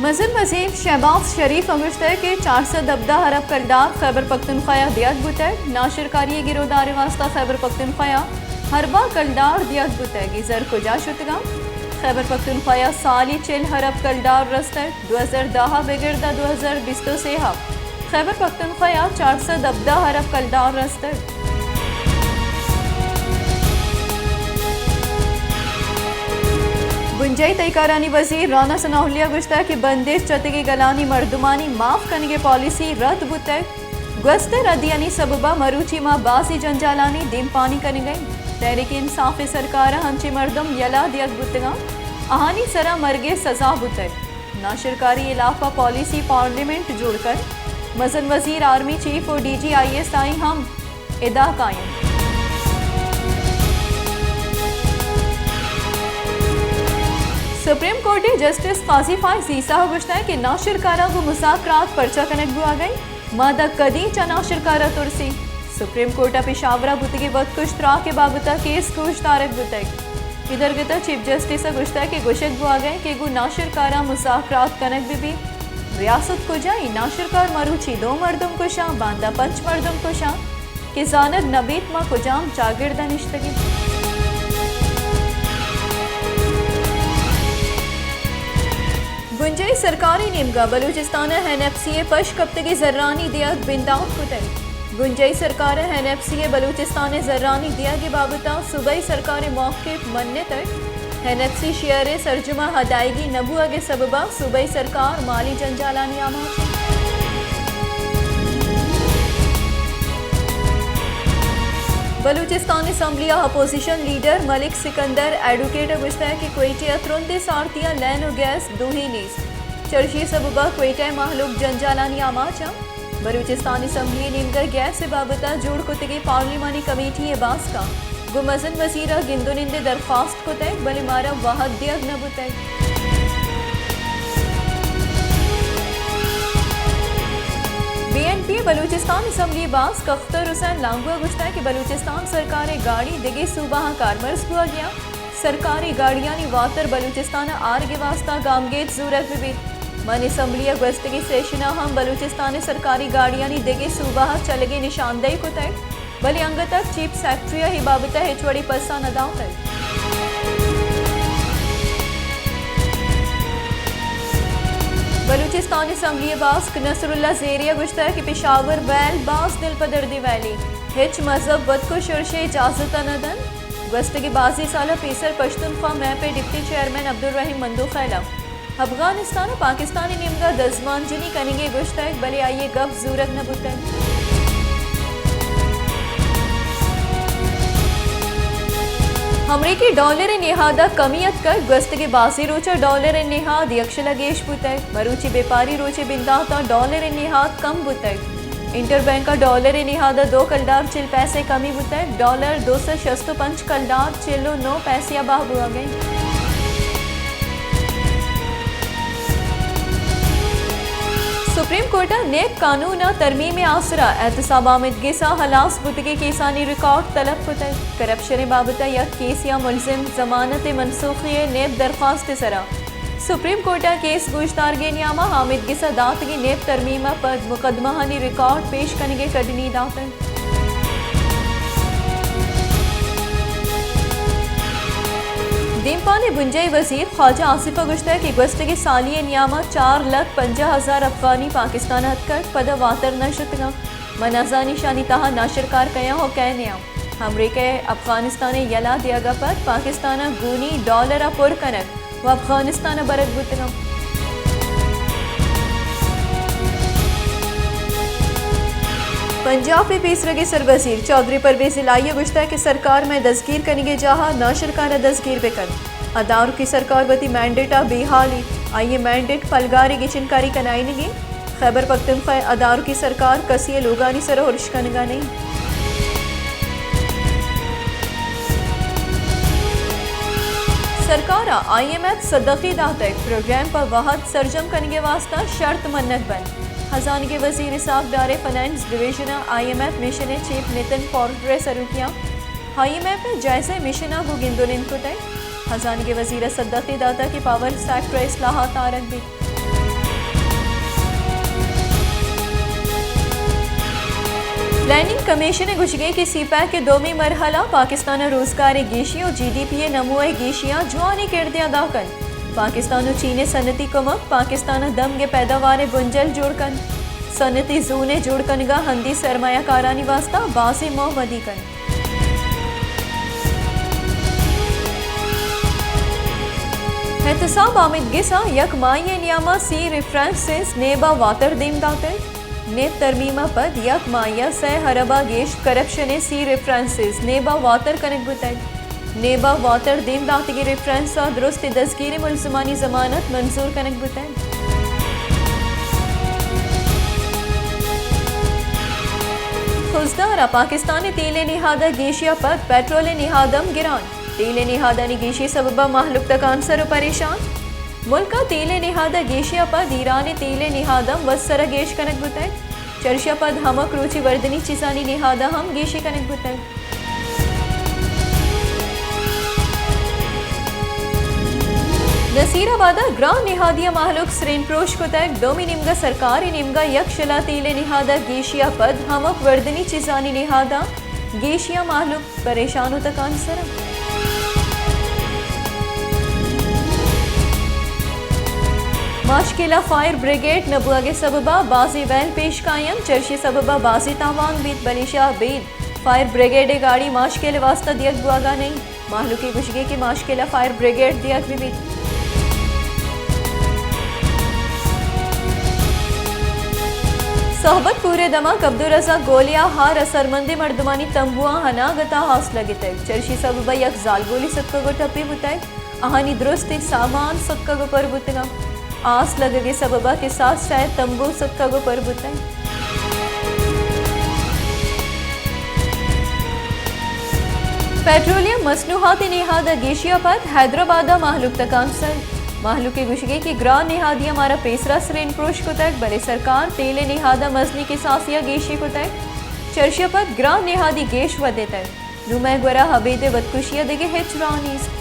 مزن وزیر شہباز شریف ء گوشتگ کہ چار سد ہبدہ ارب کلدار خیبر پختونخوا ء دیگ بوتگ، ناشرکاری ء گرودار ء واستہ خیبر پختونخوا ء ارباں کلدار دیگ بوتگ، اے زر کجا شتگاں؟ خیبر پختونخوا ء سالی چل ارب کلدار رستگ، دو ہزار دہ ء بگر داں دو ہزار بیست ء سے ء خیبر پختونخوا ء چار سد ہبدہ ارب کلدار رستگ۔ بنجاہی تہی کارانی وزیر رانا ثناء اللہ ء گوشتگ کہ بندش جتگیں گلانی مردمانی معاف کنگ ء پالیسی رد بوتگ۔ گوستیں ردیانی سبب ء مروچی ما بازیں جنجالانی دیمپانی کنگ ء ایں۔ تحریک انصاف ء سرکار ء انچیں مردم یلہ دیگ بوتگاں، آہانی سرا مرگ ء سزا بوتگ۔ ناشرکاری ہلاپ ء پالیسی پارلیمنٹ جوڑ کنت، مزن وزیر، آرمی چیف و D G I S I ہم ادا کاینت۔ سپریم کورٹ ء جسٹس قاضی فائز عیسی ء گوشتگ کہ ناشرکاراں گوں مذاکرات پرچہ کنگ بوہگ ء انت، ما داں کدی چہ ناشرکار ء ترسیں؟ سپریم کورٹ ء پشاور ء بوتگیں وت کش تراک ء بابت ء کیس گوش دارگ بوتگ۔ اے درگت ء چیف جسٹس ء گوشتگ کہ گوشگ بوہگ ء انت کہ گوں ناشرکاراں مذاکرات کنگ بہ بیت۔ ریاست کجا انت؟ ناشرکار مروچی دو مردم کشاں، باندا پنچ مردم کشاں کہ زانگ نہ بیت ما کجام چاگرد ء نشتگیں۔ بنجاہی سرکار ء نیمگ ء بلوچستان ء این ایف سی ء پش کپتگیں زرانی دیگ بندات کتگ۔ بنجاہی سرکار ء این ایف سی ء بلوچستان ء زرانی دیگ ء بابت ء صوبائی سرکار ء موقف منتگ۔ این ایف سی شیئر ء سرجم ء ادائیگی نہ بوہگ ء سبب ء صوبائی سرکار مالی جنجالانی آماچ انت۔ بلوچستان اسمبلی ء اپوزیشن لیڈر ملک سکندر ایڈووکیٹ ء گوشتگ کہ کوئٹہ ء ترندیں سارتی ء لین و گیس دوہیں نیست۔ چرشی ء سبب ء کوئٹہ ء مہلوک جنجالانی آماچ انت۔ بلوچستان اسمبلی ء نیمگ ء گیس ء بابت ء جوڑ کتگیں پارلیمانی کمیٹی ء باسک ء گوں مزن وزیر ء گند و نند ء درخواست کتگ، بلے مارا وھد دیگ نہ بوتگ۔ بی این پی ء بلوچستان اسمبلی ء باسک اختر حسین لانگو ء گوشتگ کہ بلوچستان سرکار ء گاڑی دگہ صوبہاں کارمرز بوہگیاں، سرکاری گاڑیانی واتر بلوچستان ء آرگ ء واستہ گامگیج زورگ بہ بیت۔ من اسمبلی ء گوستگیں سیشن ء ہم بلوچستان ء سرکاری گاڑیانی دگہ صوبہ ء چلگ ء نشاندہی کتگ، بلے انگت ء چیف سیکرٹری ء اے بابت ء ہچ وڑیں پسہ نہ داتگ۔ بلوچستان اسمبلی ء باسک نصر اللہ زیرے ء گوشتگ کہ پشاور ویل باز دلپدردیں ویلے، ہچ مذہب وت کو شرشے اجازت ء نہ دنت۔ گوستگیں بازیں سال ء پیسر پشتونخوا میپ ء ڈپٹی چیئرمین عبدالرحیم مندوخیل ء افغانستان ء پاکستان ء نیمگ ء دزمانجنی کنگ ء گوشتگ، بلے آئی ء گپ زورگ نہ بوتگ۔ امریکی ڈالر ء نہاد ء کمی اتکگ، گوستگیں بازیں روچ ء ڈالر ء نہاد یکشل ء گیش بوتگ، مروچی بیپاری روچ ء بندات ء ڈالر ء نہاد کم بوتگ۔ انٹر بینک ء ڈالر ء نہاد ء دو کلدار چل پیسے کمی بوتگ، ڈالر دو سد شست ء پنچ کلدار چل ء نو پیسے ء بہا بوہگ ء انت۔ سپریم کورٹ ء نیب قانون ء ترمیم ء آسرا احتساب آمید گس ء ہلاس بوتگیں کیسانی ریکارڈ طلب کتگ۔ کرپشن ء بابت ء یک کیسے ء ملزم ضمانت ء منسوخی ء نیب درخواست ء سرا سپریم کورٹ ء کیس گوشدارگ ء نیام ء آمید گس ء داتگیں نیب ترمیم ء پد مقدمہانی ریکارڈ پیش کنگ ء کڈنی داتگ۔ دیمپان ء بنجاہی وزیر خواجہ آصف ء گوشتگ کہ گوستگیں سالی ء نیام ء چار لکھ پنجاہ ہزار افغانی پاکستان ء اتکگ، پدا واتر نہ شتگاں۔ من نزانیں شانی تہا ناشرکار کئے آں و کئے نیاں۔ امریکہ ء افغانستان ء یلہ دیگ ء پد پاکستان ء گونی ڈالر ء پر کنگ و افغانستان ء برگ بوتگاں۔ پنجاب ء پیسرگیں سروزیر چوہدری پرویز الہی ء گوشتگ کہ سرکار مئے دزگیر کنگے جاہ ء ناشرکار ء دزگیر بہ کنت۔ ادارکی سرکار وتی مینڈیٹ ء بے ہالی، آئی ء مینڈیٹ پلگارے گچینکاری کنائینگے۔ خیبر پختونخوا ء ادارکی سرکار کسی ء لوگانی سر ء ارش کنگا نہ انت۔ سرکار ء آئی ایم ایف صدقے داتگ، پروگرام پہ وھد سرجم کنگ ء واستہ شرط منگ بنت۔ ہزانگے وزیر اسحاق ڈار ء فنانس ڈویژن ء آئی ایم ایف مشن ء چیف نتن پورٹر ء سروکیاں آئی ایم ایف ء جائزہ مشن ء گوں گند ء نند کتگ۔ ہزانگے وزیر ء صدقے داتگ کہ پاور سیکٹر ء اصلاحات آرگ بیت۔ پلاننگ کمیشن ءِ گوشگ ءَ کہ سی پیک ءِ دومی مرحلہ پاکستان ءَ روزگار ءِ گیشی ءُ جی ڈی پی ءِ نمو ءِ گیشی ءَ جوانیں کردے ادا کنت۔ پاکستان ءُ چین ءِ صنعتی کمک پاکستان ءَ دمگ ءِ پیداوار ءِ بنجل جوڑ کنت۔ صنعتی زون ءِ جوڑ کنگ ءَ ہندی سرمایہ کارانی واستہ بازیں موہ ودی کنت۔ احتساب آمیدگس ءَ یک ماہی ءِ نیام ءَ سی ریفرنسز نیب ءَ واتر دیم داتگ۔ نیب ترمیم ءَ پد یک ماہی ءَ سئے ارب ءَ گیش کرپشن ءِ سی ریفرنسز نیب ءَ واتر کنگ بوتگ۔ نیب ءَ واتر دیم داتگیں ریفرنس ءَ درست دزگیریں ملزمانی ضمانت منظور کنگ بوتگ۔ خضدار ءَ پاکستان ءِ تیل ءِ نہاد ءَ گیشی ءَ پد پٹرول ءِ نہاد ہم گران۔ تیل ءِ نہادانی گیشی سبب ءَ مہلوک تکانسر ءُ پریشان۔ ملک ءَ تیل ءِ نہاد ءَ گیشی ءَ پد ایران ءِ تیل ءِ نہاد ہم وت سر ءَ گیش کنگ بوتگ۔ چرشی ءَ پد ہمک روچی وردنی چیزانی نہاد ءَ ہم گیشی کنگ بوتگ۔ نصیر آباد ءَ گران نہادی ءَ مہلوک سرین پروش کتگ۔ دومی نیمگ ءَ سرکار ءِ نیمگ ءَ یک شلا تیل ءِ نہاد ءَ گیشی ءَ پد ہمک وردنی چیزانی نہاد ءَ گیشی ءَ مہلوک پریشان ءُ تکانسر انت۔ ماشکیلہ فائر بریگیڈ نہ بوگ ءِ سبب ءَ بازیں ویل پیش کاینت، چرشی سبب ءَ بازیں تاوان بیت، بلے شہ ابید فائر بریگیڈ ءِ گاڑی ماشکیلہ ءِ واستہ دیگ بوگ ءَ نہ انت۔ مہلوک ءِ گوشگ ءَ کہ ماشکیلہ فائر بریگیڈ دیگ بہ بیت۔ صحبت پور ءِ دمگ عبدالرزاق گولی ءَ ہار اثرمندیں مردمانی تمبواں اناگت ءَ آس لگتگ۔ چرشی سبب ءَ یک زالبولے ستکگ ءُ ٹپی بوتگ۔ آہانی درستیں سامان ستکگ ءُ پر بوتگ انت۔ آس لگگ ءِ سبب ءَ کساس سئے تمبو ستکگ ءُ پر بوتگ۔ پٹرولیم مصنوعات ءِ نہاد ءَ گیشی ءَ پد حیدرآباد ءَ مہلوک تکانسر۔ مہلوک ءِ گوشگ ءَ کہ گران نہادی ءَ مارا پیسرا سرین پروش کتگ، بلے سرکار تیل ءِ نہاد ءَ مزنیں کساسے ءَ گیشی کتگ۔ چرشی ءَ پد گران نہادی گیش ودیتگ۔ نوں مئے گورا ابید ءِ وتکشی ءَ دگہ ہچ راہ نیست۔